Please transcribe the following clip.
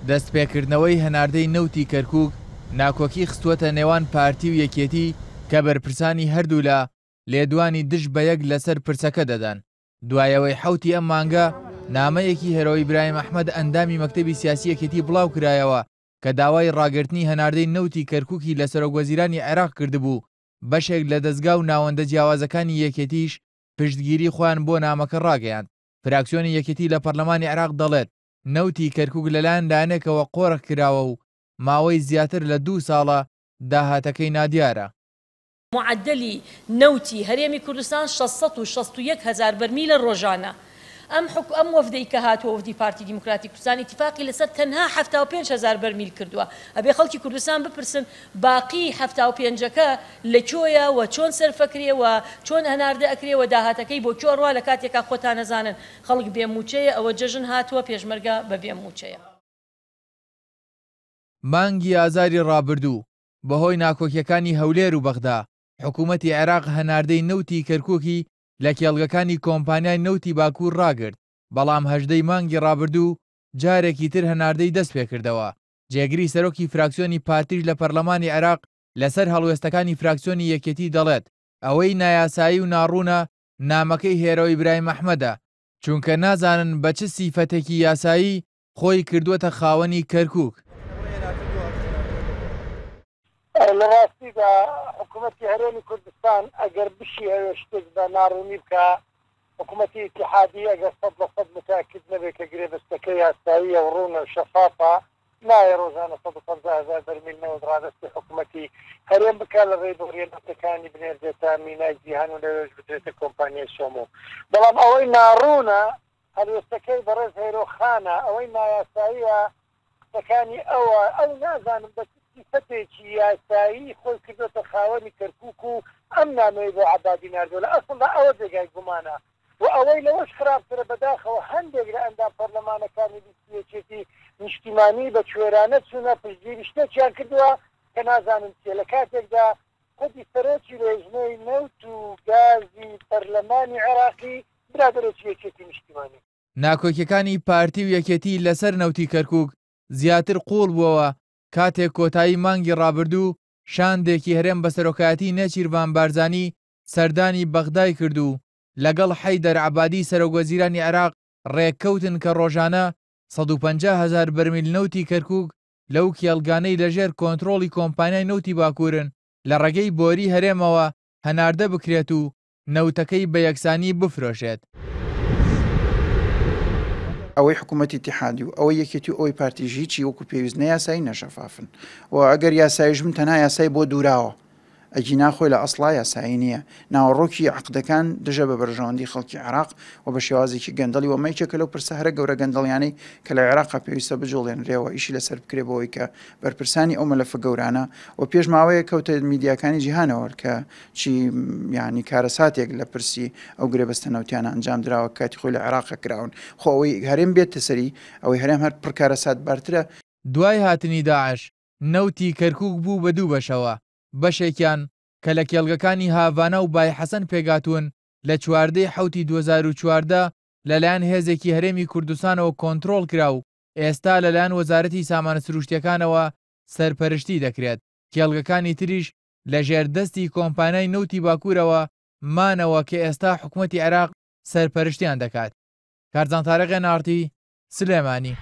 دەستپێکردنەوەی هەناردەی نەوتی کەرکوک ناکۆکی خستووەتە نێوان پارتی و یەکێتی کە بەرپرسانی هەردوولا لێدوانی دژ بە یەک لەسەر پرسەکە دەدەن. دوای ئەوەی حەوتی ئەم مانگە نامەیەکی هێرۆ ئیبراهیم ئەحمەد ئەندامی مەکتەبی سیاسی یەکێتی بڵاوکرایەوە کە داوای ڕاگرتنی هەناردەی نەوتی کەرکوکی لە سەرۆکوەزیرانی عێراق کردبوو، بەشێک لە دەزگا و ناوەندە جیاوازەکانی یەکێتیش پشتگیری خۆیان بۆ نامەکە ڕاگەیاند. فراکسیۆنی یەکێتی لە پەرلەمانی عێراق دەڵێت، نەوتی کەرکوک لەلایەن لایەنێکەوە قۆرخ کراوە و ماوەی زیاتر لە دوو ساڵە داهاتەکەی نادیارە. معەدەلی نەوتی هەرێمی کوردستان 661 هەزار بەرمیلە ڕۆژانە. ئەم حک ئەم وەفدەی کە هاتووە وەفدی پارتی دیموکراتی کوردستان ئیتیفاقی لەسەر تەنها 75 هەزار بەرمیل کردووە. ئەبێ خەڵکی کوردستان بپرسن باقی حەفتا و پێنجەکە لە کۆیە و چۆن سەرفەکرێ و چۆن هەناردە ئەکرێ و داهاتەکەی بۆ کوێ ئەڕوا لە کاتێکا خۆتان ئەزانن خەڵک بێ مووچەیە ئەوە جەژن هاتووە پێشمەرگە بە بێ مووچەیە. مانگی ئازاری ڕابردوو، بەهۆی ناکۆکیەکانی هەولێر و بەغدا، حکومەتی عێراق هەناردەی نەوتی کەرکوکی لە کێڵگەکانی کۆمپانیای نەوتی باکوور ڕاگرت، بەڵام 18 ی مانگی ڕابردوو جارێکی تر هەناردەی دەستپێکردەوە. جێگری سەرۆکی فراکسیۆنی پارتیش لە پەرلەمانی عێراق لەسەر هەڵوێستەکانی فراکسیۆنی یەکێتی دەڵێت، ئەوەی نایاسایی و ناڕوونە نامەکەی هێرۆ ئیبراهیم ئەحمەدە، چونکە نازانن بە چ سیفەتێکی یاسایی خۆی کردووەتە خاوەنی کەرکوک. لە ڕاستیدا حکوومەتی هەرێمی کوردستان ئەگەر بشیهەوێ شتێک بە ناڕوونی بکا، حکوومەتی ئیتیحادی ئەگەر 100% متاکد نەبێ کە گرێبەستەکە یاساییە و ڕوونە و شەفافە، نایە ڕۆژانە 150 هەزار بەرمیل نەوت ڕادەستی حکوومەتی هەرێم بکا لە ڕێی بۆریە نەوتەکانی بنێردرێتە مینای جیهان و لەوێش بدرێتە کۆمپانیای سۆمۆ. بەڵام ئەوەی ناڕوونە هەلوێستەکەی بەڕێز هێرۆ خانە، ئەوەی نایاساییە قسەکانی ئەوە، ئەو نازانم بە چ سیفەتێکی یاسایی خۆی کردۆتە خاوەنی کەرکوک و ئەم نامەیەی بۆ عەبادی ناردوە، لە ئەسڵدا ئەوە جێگای گومانە و ئەوەی لەوەش خراپترە بەداخەوە هەندێک لە ئەندام پەرلەمانەکانی لیستی یەکێتی نیشتیمانی بە کوێرانە چونە پشتگیری شتێکیان کردوە کە نازانم چیە لە کاتێکدا خودی سەرۆکی لێژنەی نەوت و گازی پەرلەمانی عێراقی برادەرێکی یەکێتی نیشتیمانی. ناکۆکیەکانی پارتی و یەکێتی لەسەر نەوتی کەرکوک زیاتر قووڵ بووەوە کاتێک کۆتایی مانگی ڕابردوو شاندێکی هەرێم بە سەرۆکایەتی نێچیرڤان بارزانی سەردانی بەغدای کرد و لەگەڵ حەیدەر عەبادی سەرۆکوەزیرانی عێراق ڕێککەوتن کە ڕۆژانە 150 هەزار بەرمیل نەوتی کەرکوک لەو کێڵگانەی لەژێر کۆنترۆڵی کۆمپانیای نەوتی باکوورن لە ڕێگەی بۆری هەرێمەوە هەناردە بکرێت و نەوتەکەی بە یەکسانی بفرۆشێت. ئەوەی حکوومەتی ئیتیحادی و ئەوەی یەکێتی و ئەوەی پارتیش هیچی وەکو پێویست نە یاسایی نە شەفافن و ئەگەر یاساییش بن تەنها یاسای بۆ دووراوە ئەگینا خۆی لە ئەسڵا یاسایی نییە. ناوەڕۆکی عەقدەکان دژە بە بەرژەوەندی خەڵکی عێراق و بە شێوازێکی گەندەڵی و ئەمە یەکێکە لەو پرسە هەرە گەورە گەندەڵیانەی کە لە عێراقا پێویستە بجوڵێنرێ و ئیشی لەسەر بکرێ بۆ ئەوەی کە بەرپرسانی ئەو مەلەفە گەورانە و پێش ماوەیەک کەوتە میدیاکانی جیهانەوە کە چی یانی کارەساتێک لە پرسی ئەو گرێبەستە نەوتیانە ئەنجام دراوە کاتی خۆی لە عێراق کراون خۆ ئەوەی هەرێم بێتە سەری ئەوەی هەرێم هەر پڕ کارەساتبارترە. دوای هاتنی داعش نەوتی کەرکوک بوو بە دوو بەشەوە، بەشێکیان کە لە کێڵگەکانی هاڤانا و بای حەسەن پێکهاتوون لە 14 ی حەوتی 2014 لەلایەن هێزێکی هەرێمی کوردستانەوە کۆنترۆڵ کرا و ئێستا لەلایەن وەزارەتی سامانە سروشتییەکانەوە سەرپەرشتی دەکرێت، کێڵگەکانی تریش لەژێر دەستی کۆمپانیای نەوتی باکوورەوە مانەوە کە ئێستا حکومەتی عێراق سەرپەرشتیان دەکات. کارزان تارق، ئێن ئاڕ تی، سلێمانی.